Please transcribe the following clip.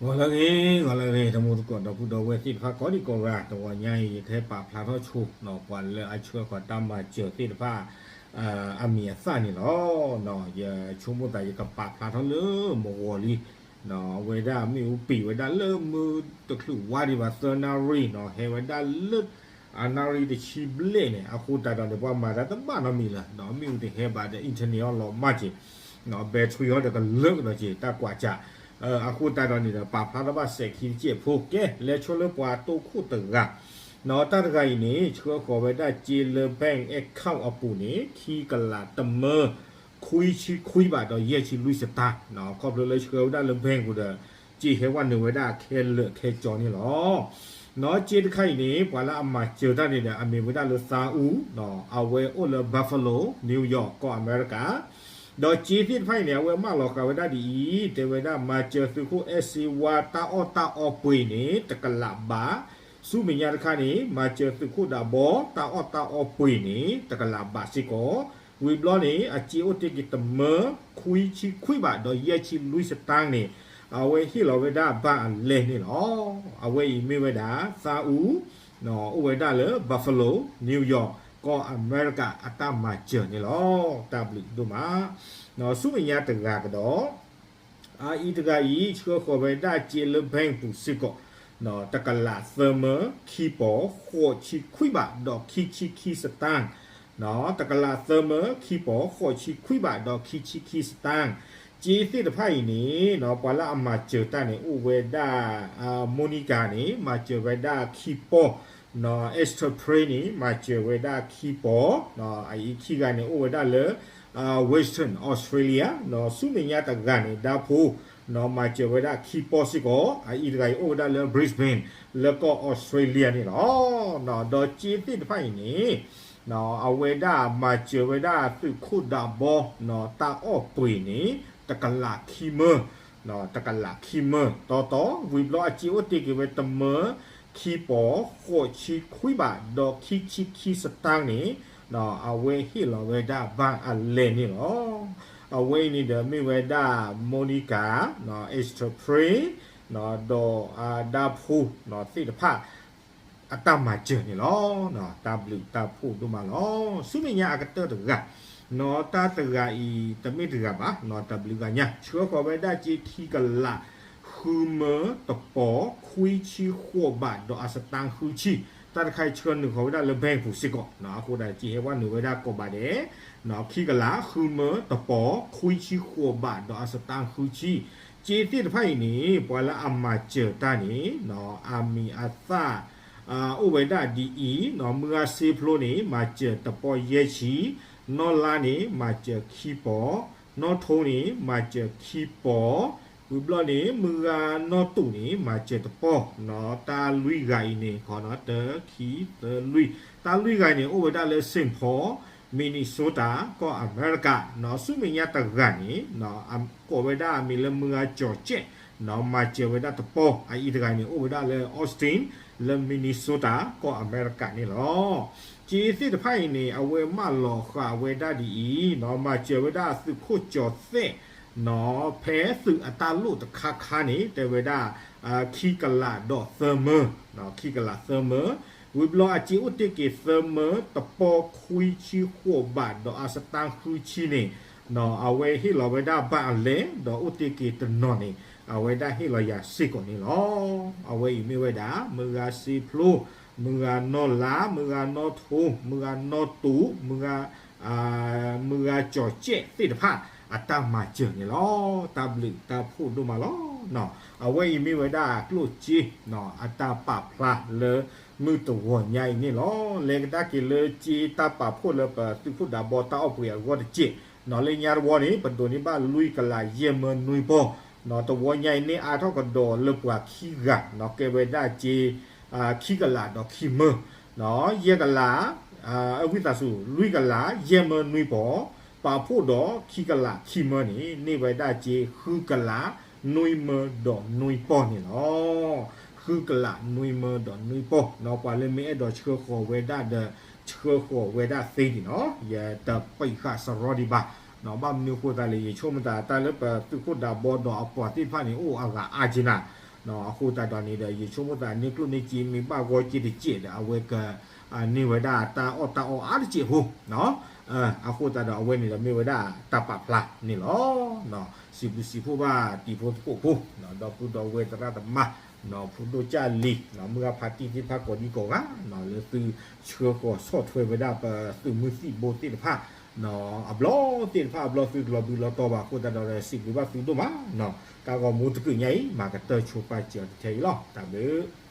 ဂီၤလၢအဂ့ၤ, ဂီၤလၢအဂ့ၤ, တံၤသကိးဒီပုၢ်ဒီဝဲၢ်သ့ၣ်တဖၣ် ကိးဒံကိးဂၤ, တဂီၤညါအံၤ ယကဟဲပာ်ဖျါထီၣ်ဆိ ပှၤလၢအဆှၢဃီၤတၢ်မၤစၢၤသ့ၣ်တဖၣ် အမံၤအသၣ်န့ၣ်လီၤ. ယဆိကမိၣ်သး ယကပာ်ဖျါထီၣ်လၢမုၢ်ဂီၤလံ, အဝဲဒၣ်မ့ၣ်အူပံာ်ဝဲဒၣ်လၢမုၢ်တချုးဝါဒံးဘၣ် သၢနၣ်ရံၣ်, ဟဲဝဲဒၣ်လၢ အနၣ်ရံၣ်တဆံဘျဲၣ်န့ၣ် အဃိသတးဒီးန့ၣ် ပှၤမၤတၢ်တဘၣ်နီတမံၤလၢၤ, မ့ၣ်အူတဟဲဘၣ်ဒီး internet အီၤလီၤမၢ်က့ၤ, battery ဟီဒီးကလၢာ်ဒီးက့ၤ တၢ်ကွၢ်စး, အဃိသတးဒီးန့ၣ်ဒီး ပာ်ဖျါထီၣ်ဘၣ်စဲးခံတစဲးဖိကဲ လဲၤဆိလၢပှၤတိခိၣ်တဂၤ, တၢ်တဂၤအံၤန့ၣ် ဆှၢဃီၤဝဲဒၣ်စ့လၢ bank account အပူၤန့ၣ် ခံကလးတမၢ ခွံဆံခွံဘးဒီးယဲၢ်ဆံလွံၢ်စတၢ်, ခီဖျိလၢဆှၢဝဲဒၣ်လၢ bank ပူၤဒီး စ့ဟဲဝဲနုာ်ဝဲဒၣ်ခဲလၢာ်ခဲကၠီန့ၣ်လီၤ. စ့တခါအံၤန့ၣ် ပှၤလၢအမၤစၢၤတၢ်န့ၣ်ဒီး အမ့ၢ်ဝဲဒၣ်လၢသါအူ, အဝဲအိၣ်လၢ Buffalo New York ကီၢ်အမဲရကၤ, ဒီးစ့သ့ၣ်တဖၣ်အံၤန့ၣ် အဝဲမၢလီၤဃာ်ဝဲဒၣ်ဒ်အံၤ, တဲဝဲဒၣ် မၤစၢၤသုးခိၣ် အဲၣ်စ့ဝါ တၢ်အီၣ်တၢ်အီပှ့ၤန့ၣ် တကလးဘး, ဆူမဲာ်ညါတခါန့ၣ် မၤစၢၤသုးခိၣ်ဒးဘီ တၢ်အီၣ်တၢ်အီပှ့ၤန့ၣ် တကလးဘးစ့ၢ်ကီး, ဝံၤဘျီန့ၣ် အစ့အိၣ်တ့ၢ်က့ၤတမၢ ခွံဆံခွံဘးဒီးယဲၢ်ဆံလွံၢ်စတၢ်န့ၣ် အဝဲဟ့ၣ်လီၤဝဲဒၣ်ဘၣ်အလဲၢ်န့ၣ်လီၤ. အဝဲအံၤမ့ၢ်ဝဲဒၣ် သါအူ, အိၣ်ဝဲဒၣ်လၢ Buffalo New York ကီၢ်အမဲရကၤ အတၢ်မၤစၢၤန့ၣ်လီၤ. တၢ်ဘျုးဒိၣ်မး. ဆူမဲာ်ညါတဂၤကဒီး အအံၤတဂၤအံၤ ဆှၢဃီၤဝဲဒၣ်စ့လၢ bank ပူၤစ့ၢ်ကီး, တကလးသၢမၢ ခံပီၤ ဃိးဆံခွံဘးဒီးခံဆံခံစတၢ်, တကလးသၢမၢ ခံပီၤ ဃိးဆံခွံဘးဒီးခံဆံခံစတၢ်, စ့သ့ၣ်တဖၣ်အံၤန့ၣ် ပှၤလၢအမၤစၢၤတၢ်န့ၣ် အိၣ်ဝဲဒၣ် Monica န့ၣ် မၤစၢၤဝဲဒၣ်ခံပီၤ, Esther Pray န့ၣ် မၤစၢၤဝဲဒၣ်ခံပီၤ, အအံၤခံဂၤန့ၣ် အိၣ်ဝဲဒၣ်လၢ Western Australia, ဆူမဲာ်ညါတဂၤန့ၣ် ဒၣ်ဖိ မၤစၢၤဝဲဒၣ်ခံပီၤစ့ၢ်ကီး, အအံၤတဂၤအံၤအိၣ်ဝဲဒၣ်လၢ Brisbane လၢကီၢ် Australia န့ၣ်လီၤ. ဒီးစ့သ့ၣ်တဖၣ်အံၤန့ၣ် အဝဲဒၣ်မၤစၢၤဝဲဒၣ်သုးခိၣ်ဒးဘီ တၢ်အီၣ်ပှ့ၤန့ၣ် တကလးခံမၢ, တကလးခံမၢ တီတီ, ဝံၤဘျီအစ့အိၣ်တ့ၢ်က့ၤဝဲတမၢ ခံပီၤ ဃိးဆံခွံဘး ဒီးခံဆံခံစတၢ်န့ၣ် အဝဲဟ့ၣ်လီၤဝဲဒၣ်ဘၣ်အလဲၢ်န့ၣ်လီၤ. အဝဲအံၤန့ၣ်ဒီးမ့ၢ်ဝဲဒၣ် Monica, Esther Pray, ဒီးအဒၣ်ဖိသ့ၣ်တဖၣ် အတၢ်မၤစၢၤန့ၣ်လီၤ. တၢ်ဘျုးတၢ်ဖှိၣ်ဒိၣ်မးလီၤ. ဆူမဲာ်ညါအကတၢၢ်တဂၤ, တၢ်တဂၤအံၤ တမ့ၢ်တဂၤဘၣ်, တၢ်ဘျုးဂၤညါ ဆှၢဃီၤဝဲဒၣ်စ့ခံကလး ဃုမၢတပီၤ ခွံဆံဃိးဘးဒီးအစတၢ်ဃုဆံ, တၢ်တခါအံၤဆှၢနုာ်ဃီၤဝဲဒၣ်လၢ bank ပူၤစ့ၢ်ကီး, အဃိဒၣ်စ့ဟဲဝဲနုာ်ဝဲဒၣ်ကိးဘးဒဲး, ခံကလး ဃုမၢတပီၤ ခွံဆံဃိးဘးဒီးအစတၢ်ဃုဆံ, စ့သ့ၣ်တဖၣ်အံၤန့ၣ် ပှၤလၢအမၤစၢၤတၢ်န့ၣ် အမံၤအသၣ် အိၣ်ဝဲဒၣ်ဒ်အံၤ, မုၢ်ဂၤစ့ဖျိန့ၣ် မၤစၢၤတပီၤယဲၢ်ဆံ, နီၢ်လါန့ၣ် မၤစၢၤခံပီၤ, နီၢ်ထိန့ၣ် မၤစၢၤခံပီၤ, ဝံၤဘျီန့ၣ် မုၢ်ဂၤနီၢ်တူးန့ၣ် မၤစၢၤတပီၤ, တၢ်လွံၢ်ဂၤအံၤန့ၣ် တၢ ခံ သၢ လွံၢ်, တၢ်လွံၢ်ဂၤအံၤန့ၣ် အိၣ်ဝဲဒၣ်လၢ Saint Paul, Minnesota ကီၢ်အမဲရကၤ, ဆူမဲာ်ညါတဂၤန့ၣ် ကိးဝဲဒၣ်အမံၤလၢမုၢ်ဂၤကၠီၤကဲး, မၤစၢၤဝဲဒၣ်တပီၤ, အအံၤတဂၤန့ၣ် အိၣ်ဝဲဒၣ်လၢ Austin လၢ Minnesota ကီၢ်အမဲရကၤန့ၣ်လီၤ. စ့သ့ၣ်တဖၣ်အံၤန့ၣ် အဝဲမၢလီၤဃာ်ဝဲဒၣ်ဒ်အံၤ, မၤစၢၤဝဲဒၣ်သုးခိၣ်ကၠီၤသဲး, ဖဲသုးအတၢ်လိၣ်တခါခါန့ၣ် တဲဝဲဒၣ် ခံကလးဒီးသၢမၢ, ခံကလးသၢမၢ, ဝံၤဘျီအစ့အိၣ်တ့ၢ်က့ၤသၢမၢတပီၤ ခွံဆံဃိးဘးဒီးအစတၢ်ဃုဆံန့ၣ်, အဝဲဟ့ၣ်လီၤဝဲဒၣ်ဘၣ်အလဲၢ်, ဒီးအိၣ်တ့ၢ်က့ၤတနီၤန့ၣ် အဝဲဒၣ်ဟ့ၣ်လီၤယၤစ့ၢ်ကီးန့ၣ်လီၤ. အဝဲအံၤမ့ၢ်ဝဲဒၣ် မုၢ်ဂၤစ့ဖျိ, မုၢ်ဂၤနီၢ်လါ, မုၢ်ဂၤနီၢ်ထိ, မုၢ်ဂၤနီၢ်တူး, မုၢ်ဂၤ မုၢ်ဂၤကၠီၤကဲးသ့ၣ်တဖၣ် အတၢ်မၤစၢၤန့ၣ်လီၤ. တၢ်ဘျုးတၢ်ဖှိၣ်ဒိၣ်မးလီၤ. အဝဲအံၤမ့ၢ်ဝဲဒၣ်ကျိၣ်စ့ အတၢ်ပာ်ဖျါလၢမုၢ်တဂီၤညါအံၤန့ၣ်လီၤ. လဲၤကဒါက့ၤလၢစ့တၢ်ပာ်ဖှိၣ်လၢပသုးခိၣ်ဒးဘီတၢ်အီၣ်ပှ့ၤအဂီၢ်တစဲး, လၢညါတဝီန့ၣ် ပဒိးန့ၢ်ဘၣ်လွံၢ်ကလးယဲၢ်မၢနွံပီၤ, တဝီညါအံၤန့ၢ်အါထီၣ်ကဒီးလၢပှၤခံဂၤ, ကဲဝဲဒၣ်စ့ ခံကလးဒီးခံမၢ, ယဲၢ်ကလး, အဝံသးစူၤ လွံၢ်ကလးယဲၢ်မၢနွံပီၤ, ပာ်ဖှိၣ်ဒီးခံကလးခံမၢန့ၣ် န့ၢ်ဝဲဒၣ်စ့ဃုကလးနွံမၢဒီးနွံပီၤန့ၣ်လီၤ. ဃုကလးနွံမၢဒီးနွံပီၤ, ပှၤလၢမ့ၢ်အဲၣ်ဒိးဆှၢဃီၤဝဲဒၣ်ဒီး ဆှၢဃီၤဝဲဒၣ်သ့န့ၣ်လီၤ. ယတပံးဃာ်စရီဒံးဘၣ်, ဘၣ်မနုၤဃိသတးလဲၣ် ယဆိကမိၣ်သးတၢ်လၢပသုးခိၣ်ဒးဘီဒီးအပှၤသ့ၣ်တဖၣ်န့ၣ် အိၣ်အဂၤအါက့နၤ အဃိသတးဒီးန့ၣ်ဒီး ယဆိကမိၣ်သးန့ၢ်ကျိၣ်န့ၢ်စ့မ့ၢ်ဘၣ်ဂီၢ်က့တစဲးဒီး အဝဲက န့ၢ်ဝဲဒၣ်တၢ်အီၣ်တၢ်အီအါတစဲးဖိ အဃိသတးဒီးအဝဲန့ၣ်ဒီးမ့ၢ်ဝဲဒၣ်တၢ်ပာ်ဖျါန့ၣ်လီၤ. စံးဘျုးစံးဖှိၣ်ဘၣ်တံၤဖိသကိးဖိ ဒီပုၢ်ဒီဝဲၢ်သရၣ်သမါ ဖုဒိၣ်ကၢ်လံၤ မုၢ်ဂၢ်ဖါတံၢ်သ့ၣ်တဖၣ်ကိးဒံကိးဂၤ လၢသုဆှၢဃီၤဆီၣ်ထွဲဝဲဒၣ်ပသုးမုၢ်သံၣ်ဘိသ့ၣ်တဖၣ် အဘျီသ့ၣ်တဖၣ်အဘျီသုတလီၤဘှံးလီၤတီၤဘၣ်အဃိသတးဒီး စံးဘျုးဘၣ်သုဒိၣ်မး တၢ်ဂီၤမူတကုးညါအံၤ မၤကတၢၢ်ဆိပာ်စၢၤအီၤတထဲအံၤလီၤ. တၢ်ဘျုး